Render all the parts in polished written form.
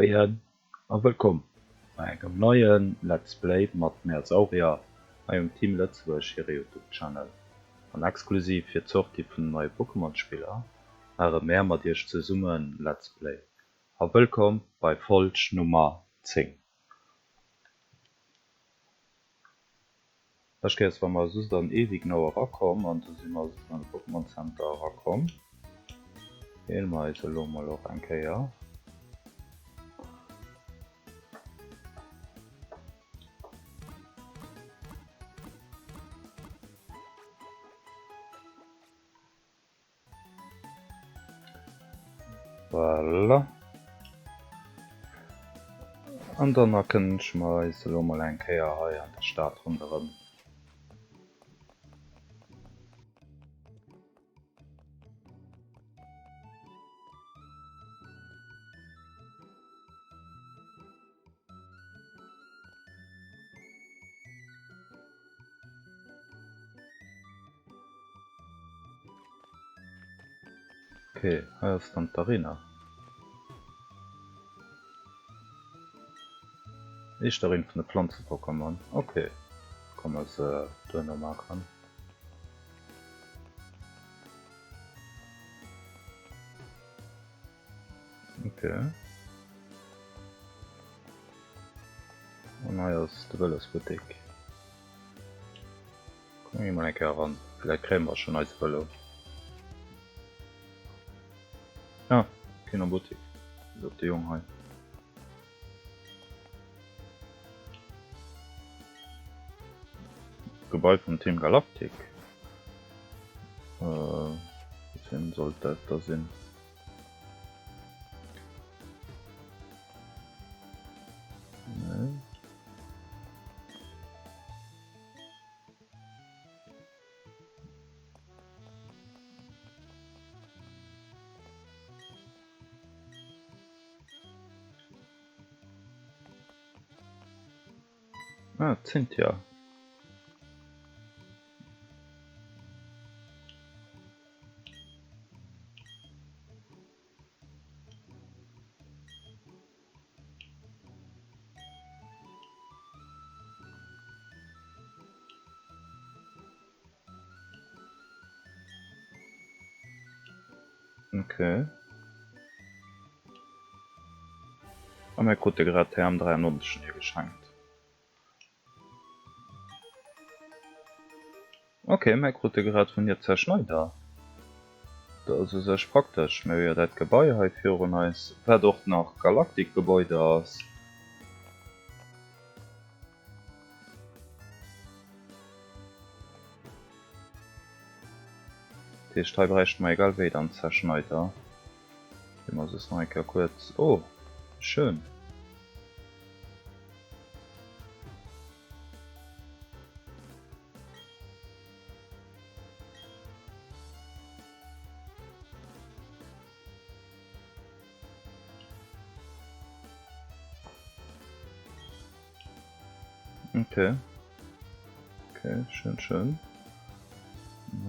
Moien a wëllkomm bei engem neien Let's Play mat Mersaurier hei um Team Lëtzebuerg hire Youtube Channel. An exklusiv fir d'Sortie vun den neie Pokémon Spiller maache mär mat iech zesummen Let's Play. A wëllkomm bei Folg Nummer 10. Lescht Kéiers ware mer just an Ewignow erakomm an du si mer just an de Pokémon Center erakomm. Heele mer eis elo mol och eng Kéier. Voilà. An dann erkënnege mer eis elo mol eng Kéier hei an der Stad ronderëm. Ok, hei ass dann d'Arena. Éischt Arena vun de Planze-Pokémon. Ok, ka mer se duerno maachen. Ok. An hei ass de Vëlosbuttek. Komm mir gi mol eng Kéier eran, villäicht kréie mer schonn eise Vëlo. Ah, keen am Buttek, bis op de Jong hei. Gebai vum Team Galactic. Äh, wien sollt dat da sinn? Nee. Ah, Cynthia. Okay. A mir krute grad TM93 vun hir geschenkt. Ok, mir krute grad vun hir Zerschneider. Dat ass u sech praktesch. Mir hu jo dat Gebai hei virun eis, wat och nach Galactic-Gebäude ass. Dat heescht, hei bräichte mer egal wéi dann Zerschneider. Gi mer soss nach eng Kéier kuerz. Oh, schön! Okay. Okay, schön, schön.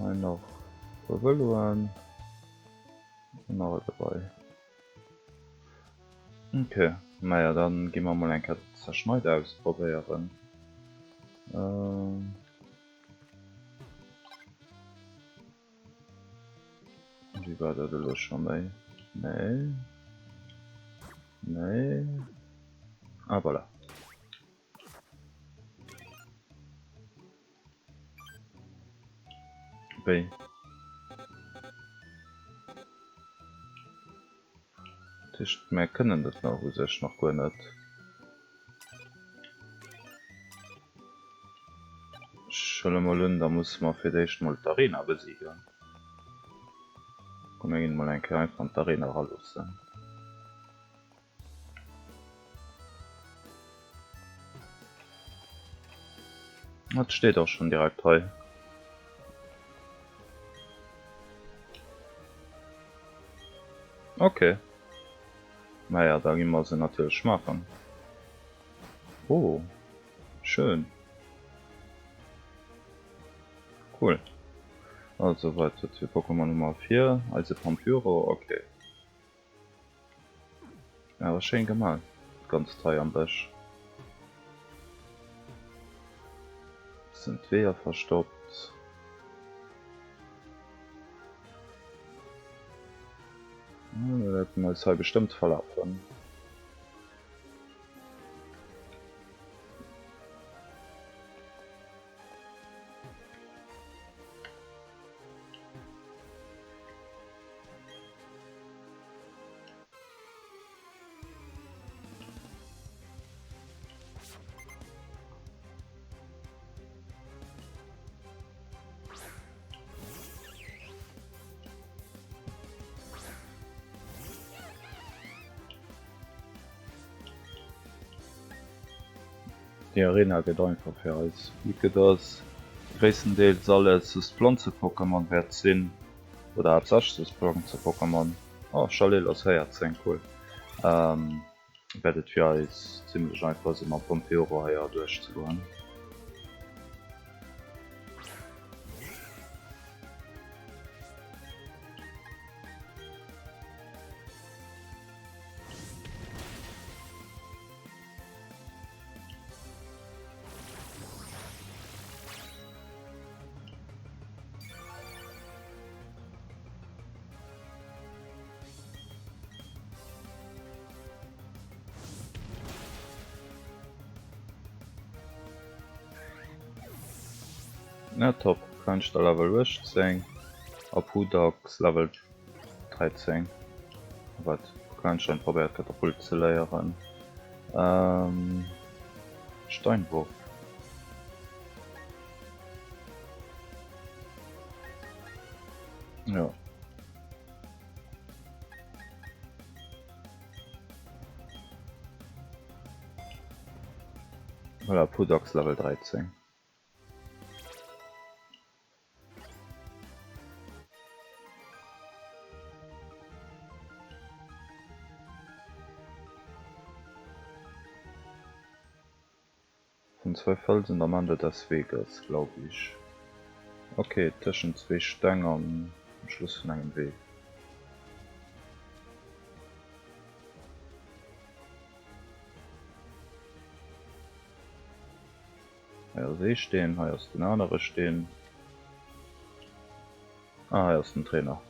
Hei nach e puer Vëloen. An nach e Gebai. Okay, naja, dann gi mer mol eng Kéier d'Zerschneid ausprobéieren. Ähm. Wéi war dat elo scho méi? Nee. Nee. Ah, voilà. Wéi? Dat heescht, mär kënnen dat nach u sech nach guer net. Ech huele mol un, da musse mer fir d'éischt mol d'Arena besiegen. Komm mir ginn mol eng Kéier einfach an d'Arena eraluussen. Dat steet och schonn direkt hei. Ok. Naja, da gi mer se natierlech maachen. Oh, schön. Cool. Also, wat huet fir Pokémon hu mer vir? Eise Pampyro, ok. Awer schéin gemaach, dat ganzt hei am Bësch. Bëssen d'Weeër verstoppt. Mir wäerten eis hei bestëmmt verlafen. Déi Arena gëtt einfach fir eis, vue que dass gréisstendeels alles just Planze-Pokémon wäert sinn, oder haaptsächlech just Planze-Pokémon. Oh, Chalil ass 14, cool. Wäert et fir eis zimlech einfach sinn, mam Pompeoro hei erduerch ze goen. Na top, Kleinster Level 18 a Pudax Level 13. Wat Kleinstein probéiert Katapult ze léieren. Ähm, Steinwurf. Ja. Voilà, Pudax Level 13. Von zwei Felsen am Ende des Weges, glaub ich. Ok, tëschent zwee Steng an um Schluss vun engem Wee. Hei ass ee Steen, hei ass den anere Steen. Ah, hei ass den Trainer.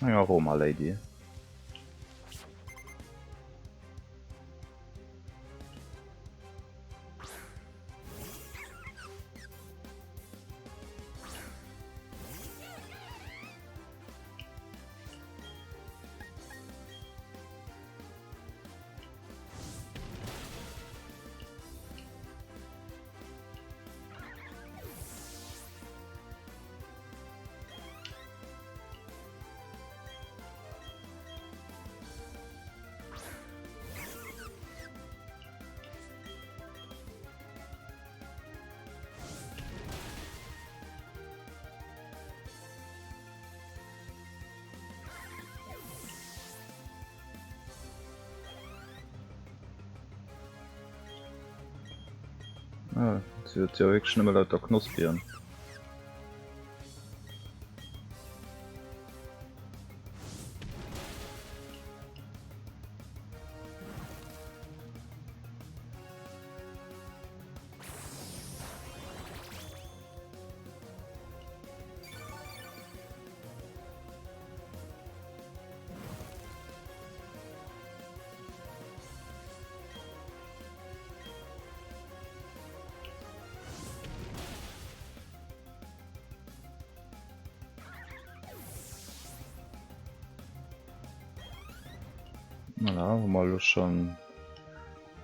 Eng Aroma Lady. Ah, si huet jo wierklech nëmme lauter Knospien. Voilà, hu mer elo schonn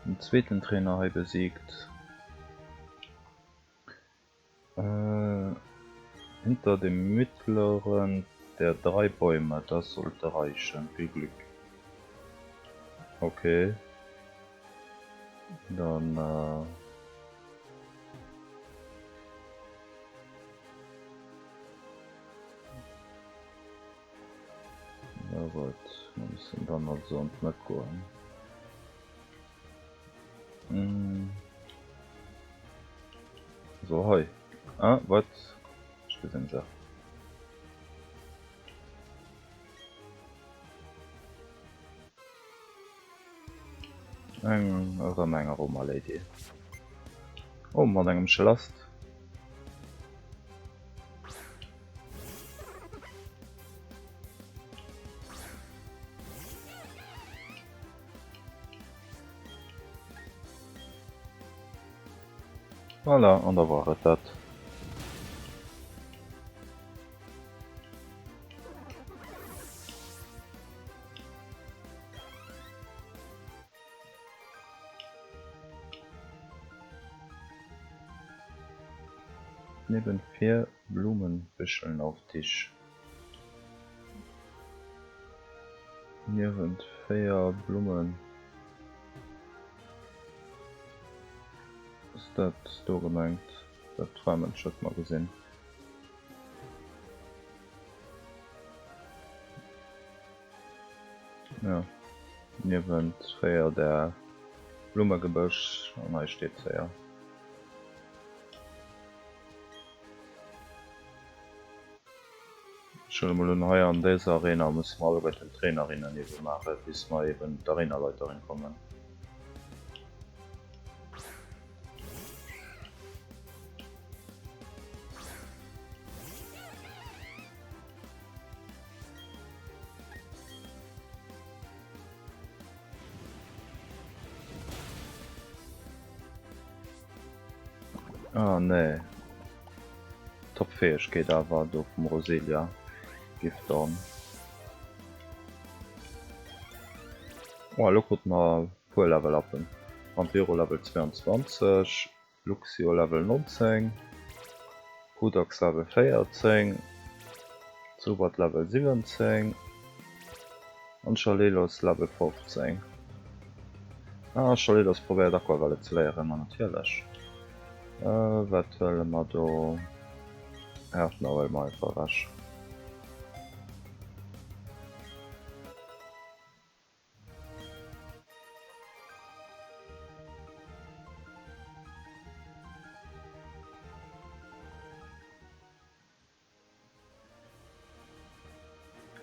den zweeten Trainer hei besiegt. Hinter dem mittleren der drei Bäume, das sollte reichen. Viel Glück. Okay. Dann äh Ja gut, wir müssen dann also an d'Mëtt goen. Mm. So hei. Ah, wat? Ech gesinn se. Eng, erëm eng Aroma Lady. Oh, mat engem Chelast. Voilà, an da war et dat. Neben vier Blumenbüscheln auf Tisch. Niewent 4 Blummen. Ass dat do gemengt? Dat Träumensch huet mer gesinn. Jo, niewent 4 där Blummegebësch an hei steet 4. Ech huele mol un, hei an dëser Arena musse mer alleguerten d'Trainerinnen ebe maachen, bis mer eben d'Arenaleiterin kommen. Ah nee. Top Fähegkeet awer do vum Roselia. Giftorn. Oh, elo krute mer puer Level Uppen. Vampiro Level 22, Luxio Level 19, Hudox Level 14, Zubat Level 17 an Chalelos Level 15. Ah, Chalelos probéiert Aquawelle ze léieren, ma natierlech. Wat huele mer do? Härtner huele mer einfach ewech.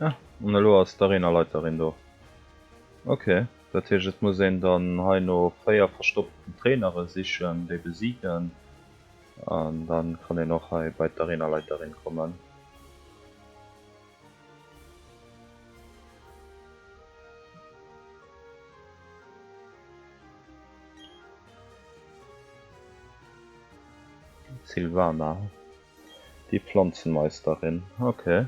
Ah, an elo ass d'Arenaleiterin do. Ok, dat heescht et muss een dann hei no 4 verstoppten Trainere sichen, déi besiegen an dann kann een och hei bei d'Arenaleiterin kommen. Silvana. Die Pflanzenmeisterin, okay.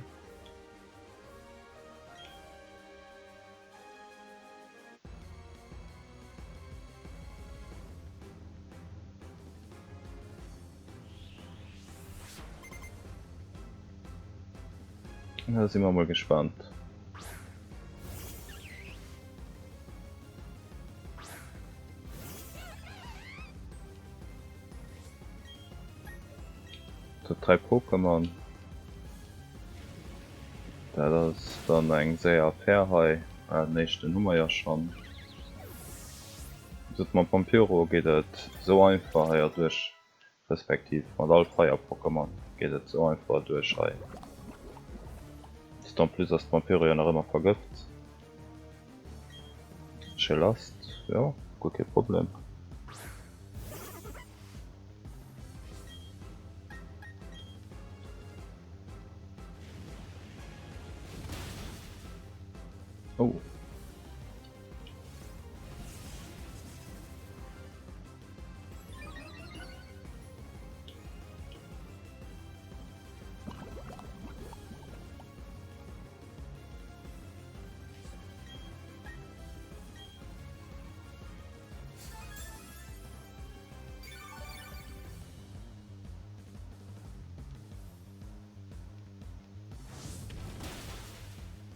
Da si mer mol gespannt. Top 3 Pokémon. Dat ass dann eng séier Affär hei. Den éischten hu mer jo schonn. Sot mam Pampyro geet et sou einfach hei erduerch, respektiv mat all Feier-Pokémon geet et sou einfach erduerch hei. D'autant plus ass d'Vampyro jo nach ëmmer vergëft. Chelast, jo, guer kee Problem. Oh.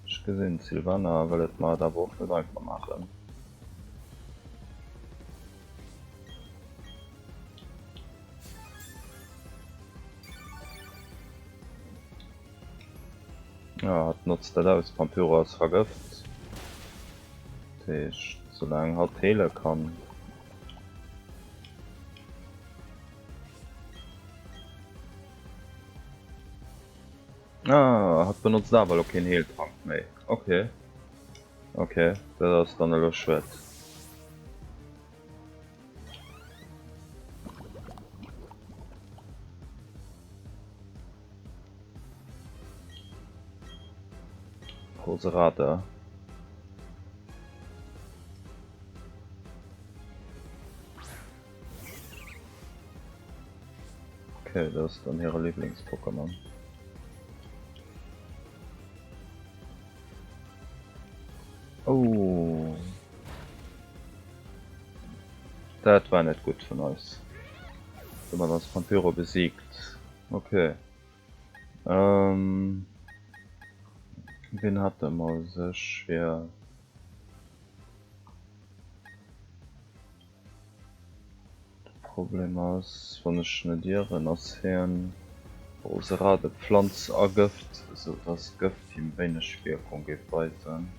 Ech gesinn d'Sylvana wëll et mer et awer och net einfach maachen. Ja, hatt notzt dat aus, Pampyro ass vergëft. Dat heescht, soulaang hatt heele kann. Ah, hatt benotzt awer elo keen Heeltrank méi. Okay. Okay, dat ass dann elo schued. Roserade. Okay, dat ass dann hire Lieblings-Pokémon. Oh. Dat war net gutt vun eis. Domat ass Vampiro besiegt. Okay. Ähm, wien hat de mer sech fir... De Problem ass, wann ech net ieren, ass hien Roserade Pflanz a Gëft, esou dass Gëft him wéineg Wierkung géif weisen.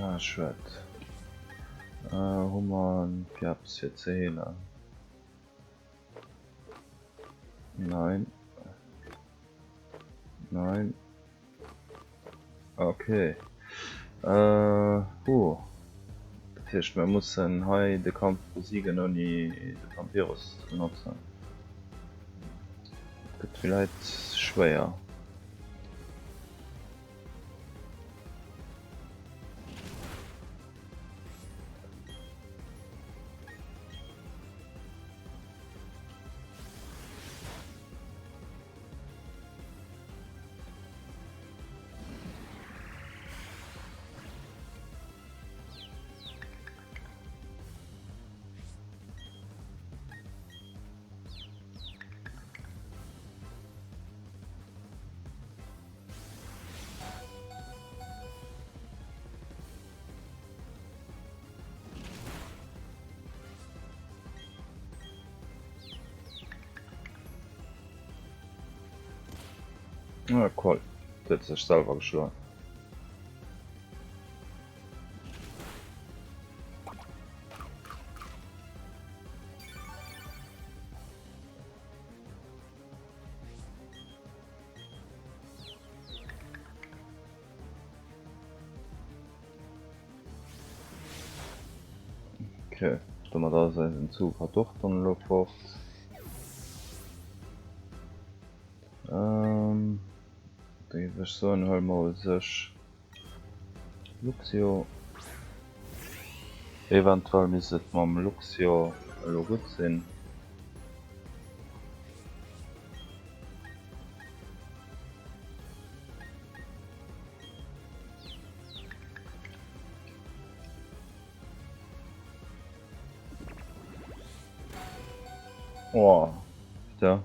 Ah, schued. Hu mer fir eppes fir ze heelen? Nein. Nein. Okay. Äh, huh. Dat heescht, mir mussen hei de Kampf besiegen, ouni de Vampirus ze benotzen. Gëtt villäit schwéier. Ah, cool. Huet sech selwer geschloen. Okay, domat ass eisen Zuch hat och dann elo fort. Ähm, da géif ech soen, huele mer u sech Luxio. Eventuell misst et mam Luxio elo gutt sinn. Oh, putain.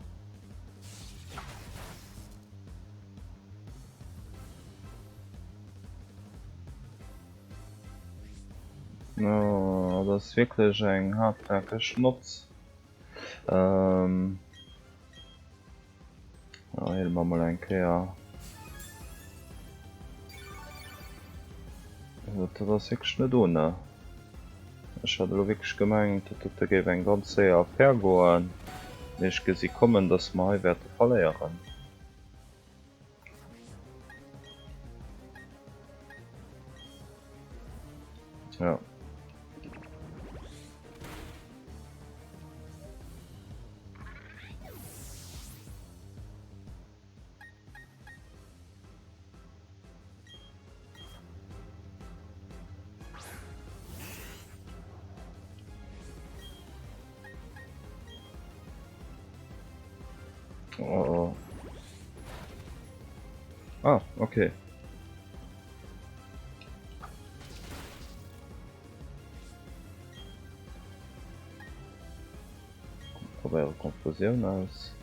No, dat ass wierklech eng haartnäckeg Notz. Ähm. Ja, heele mer mol eng Kéier. Dat ass wierklech net ohne. Ech hat elo wierklech gemengt, dat dote géif eng ganz séier Affär goen, mee ech gesi kommen, dass mer hei wäerte verléieren. Ja. Oh, oh. Ah, okay. Probéiere Konfusioun aus.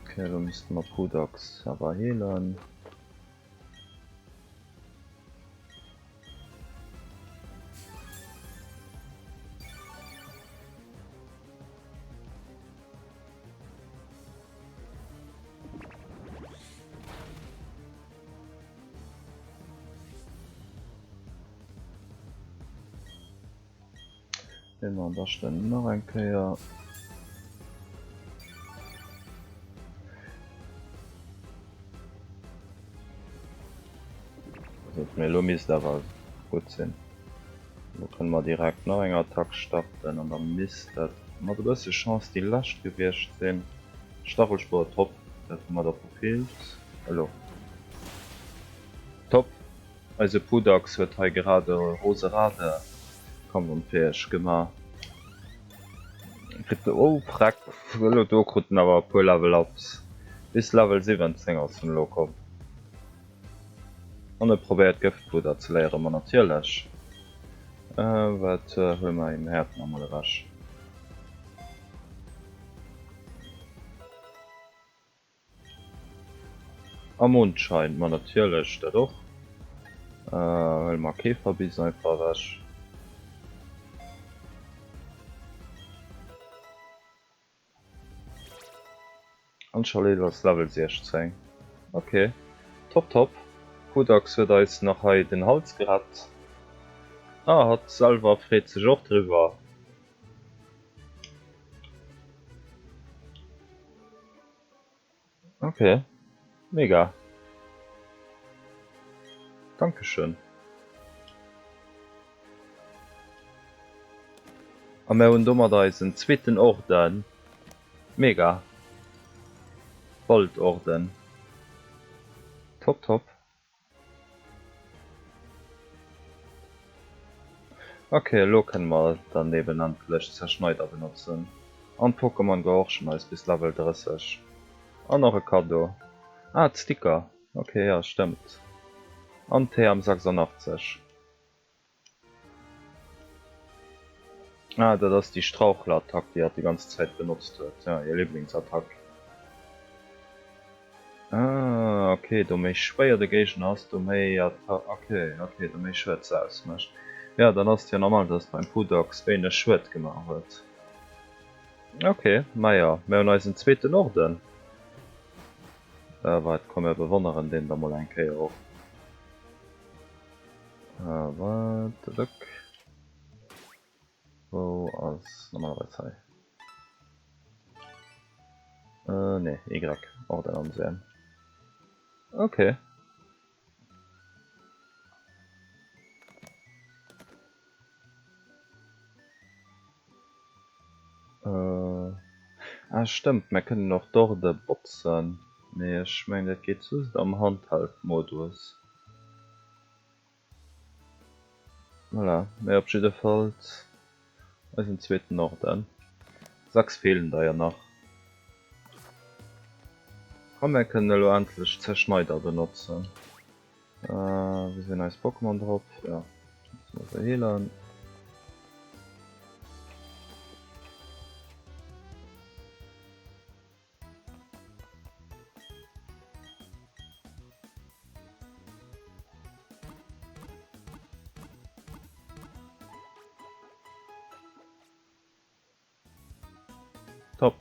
Okay, elo misste mer Podax awer heelen. Mir man da schnell nach eng Kéier. Mee elo misst awer gutt sinn. Elo kënne mer direkt nach eng Attack starten an da misst dat mat e bësse Chance déi lescht gewiescht sinn. Stachelspor top, dat hu mer da verfeelt. Elo top, eise Pudax huet hei grad e Roserade kampfonfäeg gemaach. Kritt oh freck, elo do krut en awer e puer Level Ups, bis Level 17 ass en elo komm. An e probéiert Gëftpudder ze léieren, ma natierlech. Wat huele mer him Häert nach mol ewech. A Mondschein, ma natierlech dat och. Huele mer Käferbiss einfach ewech. An Chalil ass Level 16. Ok, top top. Hudax huet eis nach hei den Hals gerett. Ah, hatt selwer freet sech och driwwer. Ok, mega. Dankeschön. A mär hunn domat eisen zweeten Orden. Mega. Goldorden. Top, top. Ok, elo kënne mer dann eben endlech Zerschneider benotzen. An d'Pokémon gehorchen eis bis Level 30. An nach e Kaddo. Ah, d'Sticker. Ok, jo, stëmmt. An TM86. Ah, dat ass déi Strauchelattack, déi hatt déi ganz Zäit benotzt huet. Ja, hir Liblingsattack. Ah, ok, do méi schwéier de Géigner ass, do méi Atta-, ok, ok, do méi Schued se ausmécht. Ja, dann ass et jo normal, dass beim Pudox wéineg Schued gemaach huet. Ok, majo, mir hunn eisen zweeten Orden. Äh, waart, komm mir bewonneren deen da mol eng Kéier och. Äh, wat? Lëck. Wou ass normalerweis hei? Äh, nee, Y. Orden ansehen. Okay. Äh, ah stëmmt, mer kënnen och d'Orde botzen, mee ech mengen dat geet just am Handheld-Modus. Voilà, mee op jiddefalls eisen zweeten Orden. 6 feelen der jo nach. A mer kënnen elo endlech Zerschneider benotzen. Wéi sinn eis Pokémon drop? Jo, musse mer se heelen. Top.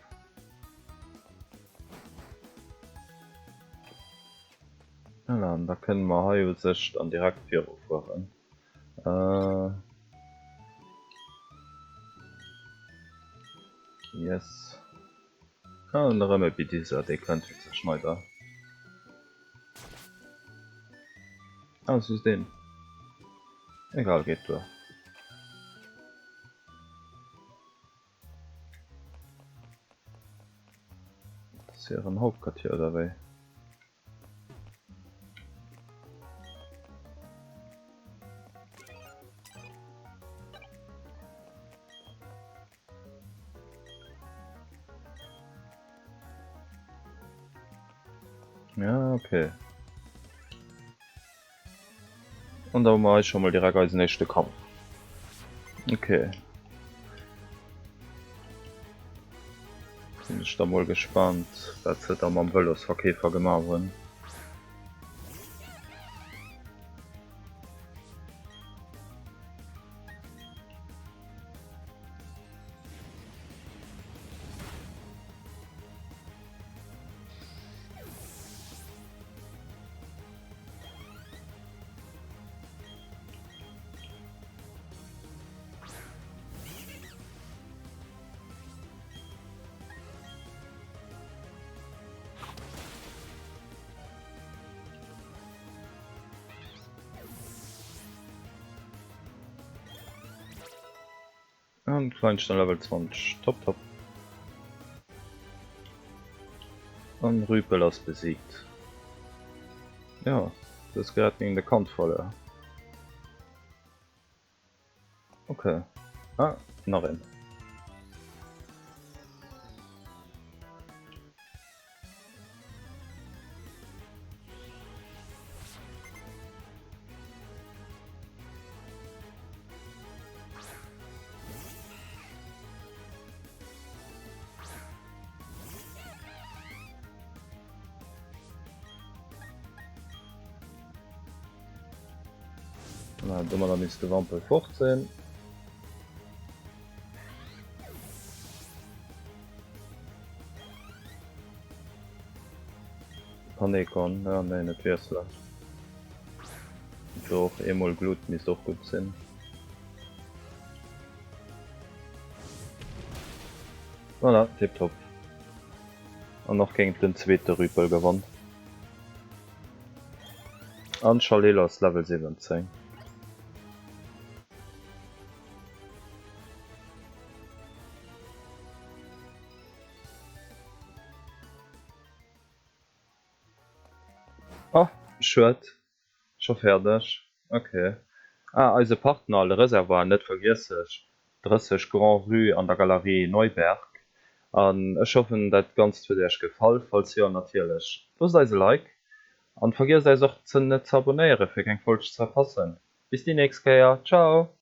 Voilà, an da kënne mer hei u sech dann direkt virufueren. Äh. Yes. An erëm e Bidiser, dee kënnt fir ze Schneider. Ah, just een. Egal, geet duer. Dat ass hiren Hauptquartier oder wéi? Ja, okay. An da hu mer hei scho mol direkt eisen éischte Kampf. Okay. Sinn ech da mol gespannt, wat se da mam Vëlosverkeefer gemaach hunn. An Kleinstein Level 20. Top top. An Rüpel ass besiegt. Ja, du hues grad géint de Kant verluer. Okay. Ah, nach een. Na, domadder misst de Wampel fort sinn. Panekon, ja, nee, net wiesselen. Doch, eemol Glut misst och gutt sinn. Voilà, tiptop. An och géint den zweete Rüpel gewonn. An Chalil ass Level 17. Oh, schued. Scho fäerdeg? Ok. Ah, eise Partner Le Reservoir net vergiesseg, 30 Grand Rue an der Galerie Neuberg. An ech hoffen dat Ganzt huet Äech gefall. Falls jo, natierlech loosst eis e Like an vergiesst eis och ze net ze abonéieren fir keng Folg ze verpassen. Bis déi nächst Kéier, ciao!